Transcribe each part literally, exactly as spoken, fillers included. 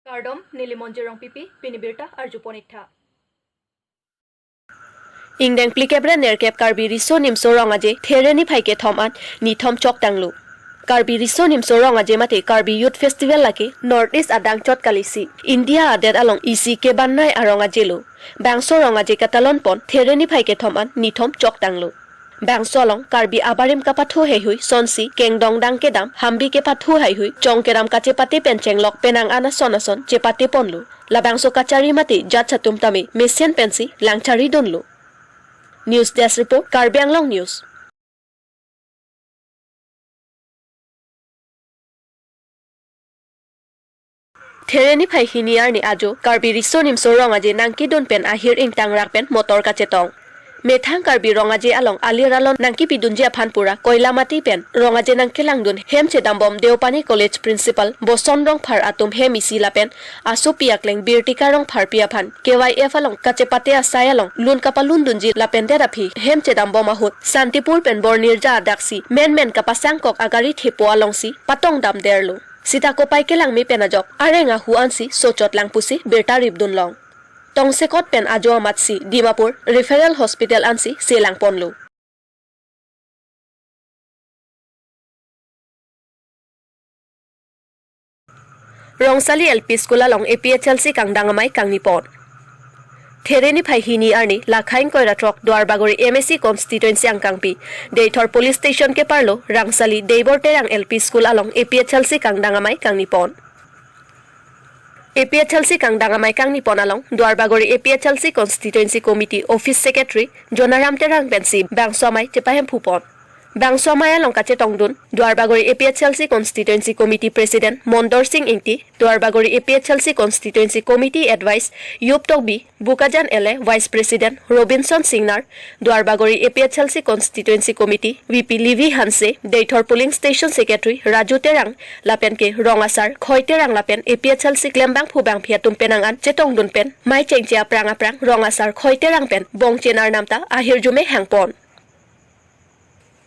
Kardom, neli Monjir Rongpipi, pini birta arjupon ik tha. Ingdeng phlikep ra nerkep Karbi Riso Nimso Rong Aje There niphai kethom an nithom choktanglo. Karbi Riso Nimso Rong Aje mate Karbi Youth Festival lake North East adang chot kalisi India adet along isi kebanai arong aje lo. Bangso rong aje katalon pon There niphai kethom an nithom choktanglo. Bangso along Karbi abarim kapathu heihui sonsi kengdong dang kedam, hambi kepathu heihui, chong keram kachepate pen chenglok penang an ason ason chepate ponlo. Labangso kachari mate jat atum tame mesen pensi langchari dunlo. News Desk Report, Karbi Anglong News. There niphai hini arni ajo Karbi Riso Nimso Rong Aje nangkedun pen ahir ingtangrak pen motor kachetong. Methang Karbi Rong Aje along alir alon nangkepidunji aphan pura Koilamati pen rong aje nangkelangdun hem chedambom Deopani College Principal Boson Rongphar atum hem isi lapen asopi akleng Birtika Rongpharpi aphan K Y F along kachepate asai along lun kapalundunji lapen det aphi hem chedambom ahut Santipur pen Bornirja adaksi menmen kapasangkok agari thepo alongsi patong damderlo. Sita kopai kelangme pen ajok areng ahu ansi sochot lang pusi birta ripdunlong. Tongsekot pen ajo amatsi Dimapur Referral Hospital ansi selang ponlo. Rongsali L P School along A P H L C kangdang amei kangni pon. There niphai hini arni Lakhaing Koirathrok Duarbagori M A C constituency angkangpi Deithor Police Station keparlo Rongsali Deibor Terang L P School along A P H L C kangdang amei kangni pon. A P H L C kangdang amei kangni pon along Duarbagori A P H L C Constituency Committee Office Secretary Jonaram Terang pensi bangso amei chepahemphu pon. Bangso amei along kachetongdun Duarbagori A P H L C Constituency Committee President Mondor Sing Ingti, Duarbagori A P H L C Constituency Committee Advice Yop Tokbi, Bokajan L A Vice President Robinson Singnar, Duarbagori A P H L C Constituency Committee V P Livi Hanse, Deithor Polling Station Secretary Raju Terang, lapen ke rong asar Khoi Terang lapen A P H L C klembangphu bangphi atum penang an chetongdun pen mei chengche aphrang aphrang rong asar Khoi Terang pen bongchen arnam ta ahirjume hangpon.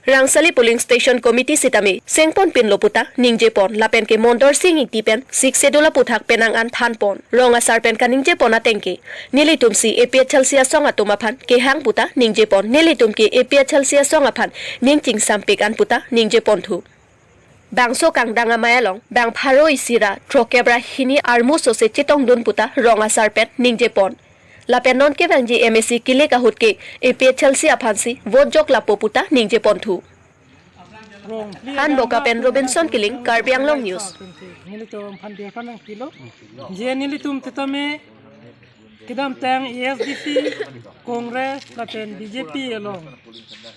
Rongsali Polling Station Committee sitame sengpon pinlo puta ningje pon lapen ke Mondor Sing Ingti pen Sixth Schedule aputhak penang an than pon. Rong asar pen kaningje pon ateng ke nelitum si A P H L C asong atum aphan kehang puta ningje pon, nelitum ke A P H L C asong aphan ning chingsampik an puta ningje ponthu. Bangso kangdang amei along bang pharo isi ra throkkep ra hini armu sose chetongdun puta rong asar pen ningje pon. Lapen non kevangji M A C kilik ahut ke A P H L C aphansi vote jok lapo puta ningje ponthu. Han Boka pen Robinson Killing, Karbi Anglong News. Nelitum aphan dia aphan nangpilo. Je nelitum sitame kedamtang A S D C, Congress lapen B J P along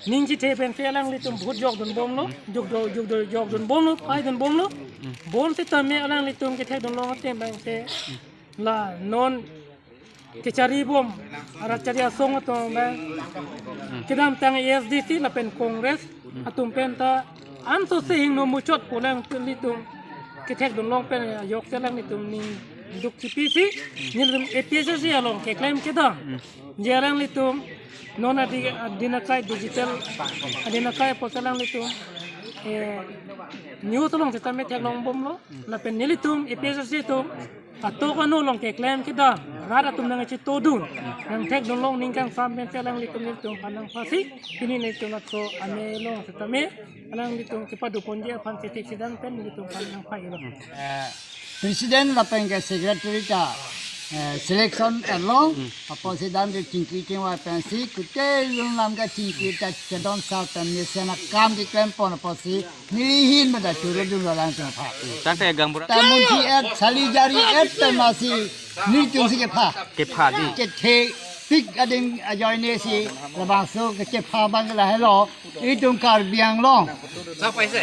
ning chethe pensi alanglitum vote jokdunbomlo, jok jok jok jokdunbomlo, paidunbomlo. Bonsitame alanglitum kethekdunlong ateng abang si la non kecharibom, arat chari asong atum abang kedamtang A S D C lapen Congress atum penta ansose hingno muchot pu alanglitum kethekdunlong pen ajok si alanglitum ning duk chipisi nelitum A P H L C along keklem kedam. Je alanglitum non adi adin akai digital adin akai apotsi alanglitum, eh, news along sitame theklongbomlo. Lapen nelitum A P H L C atum atok ano along keklem kedam, rat atum nangchetongdun, nangthekdunlong ning kangsam pensi alanglitum nelitum aphan nangpasi, pini nelitum laso amei along sitame alanglitum kepadoponji aphan chetik sidang pen nelitum aphan nangpailo. Eh, President lapen ke Secretary ta, eh, selection along, apotsi dam ke chingki chingvai pensi, kute lun lam ke chingki ta chedon sar pen mesen akam keklem pon apotsi, neli ahin mada choro dunlo alanglitum aphan. Tangte gang bura. Ta munthi et, sali jari et, ta masi, nelitum si kepha. Kepha di. Chethe, pik ading ajoine si, labangso kechepha abang ke lahelo, itum Karbi Anglong.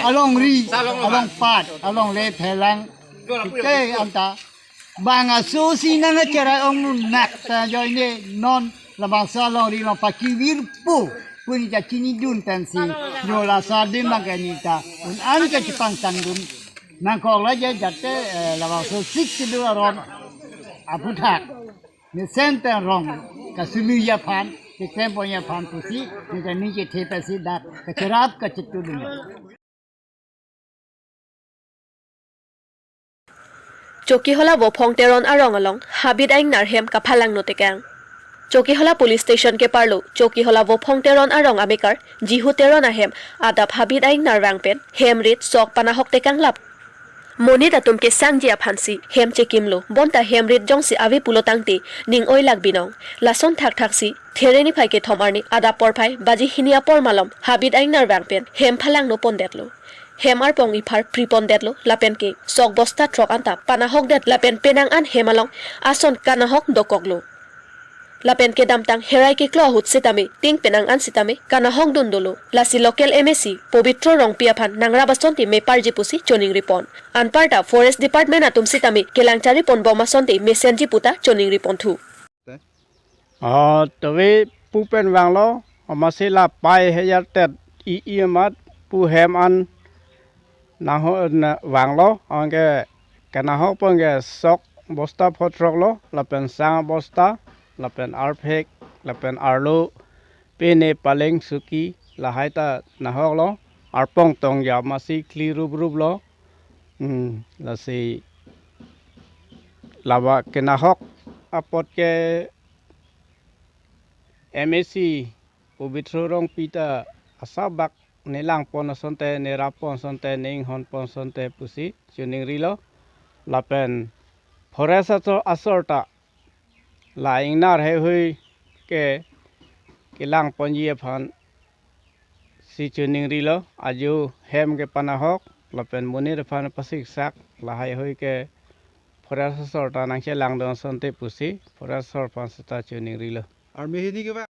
Alongri, alongpat, alongle phelang. Ke anta. Bang aso si nana cherai ong nun nak ta ajoine non labangso alongri along pakivir pu. Pu neli ta chinidun pensi. Jo laso adim abang ke neli ta un-an ke chepangtangdun. Nangkok la je jate, eh, labangso Sixth Schedule aron aputhak mesen pen rong kasului aphan, keklem ponji aphan pusi, neli ta ning chethe pensi dak kacherap kachetudun. Chokihola Vophong Teron arong along habit aingnar hem kaphalangno tekang. Chokihola Police Station keparlo Chokihola Vophong Teron arong amekar Jihu Teron ahem adap habit aingnar vang pen hem rit sok panahok tekang lap. Monit atum kesangji aphansi hem chekimlo, bonta hem rit jongsi ave pulo tangte ning oilak binong. Lason thakthaksi There niphai kethom arni adap porphai baji hini apor malom habit aingnar vang pen hem phalangno pondetlo. Hem arpong iphar pri pondetlo lapen ke sok bosta throk anta panahokdet lapen penang an hem along ason kanahok dokoklo. Lapen kedamtang herai keklo ahut sitame ting penang an sitame kanahok dun dolo. Lasi local M A C Pobitro Rongpi aphan nangrap asonte meparji pusi choningri pon. Anparta Forest Department atum sitame kelang chari pon bom asonte mesenji puta choningri ponthu. Ah, tove pu pen vanglo, amatsi la pai hejar tet i i amat pu hem an naho na vanglo, anke kanahok pon ke sok bosta pho throk lo, lapen sang bosta, lapen arphek, lapen arlo, pine paleng suki, lahai ta nahok lo, arpong tong ja amatsi kli rup rup lo. Hmm, lasi laba kenahok apot ke M A C Pobitro Rongpi ta asabak nelang pon asonte, nerap pon asonte, neinghon pon asonte pusi choningrilo. Lapen forest asor, asor ta la ingnar heihui ke kelang ponji aphan si choningrilo, ajo hem ke panahok lapen monit aphan pasiksak, lahai hui ke forest asor ta nangchelang dun asonte pusi forest asor aphan seta choningrilo. Army hini ke ba?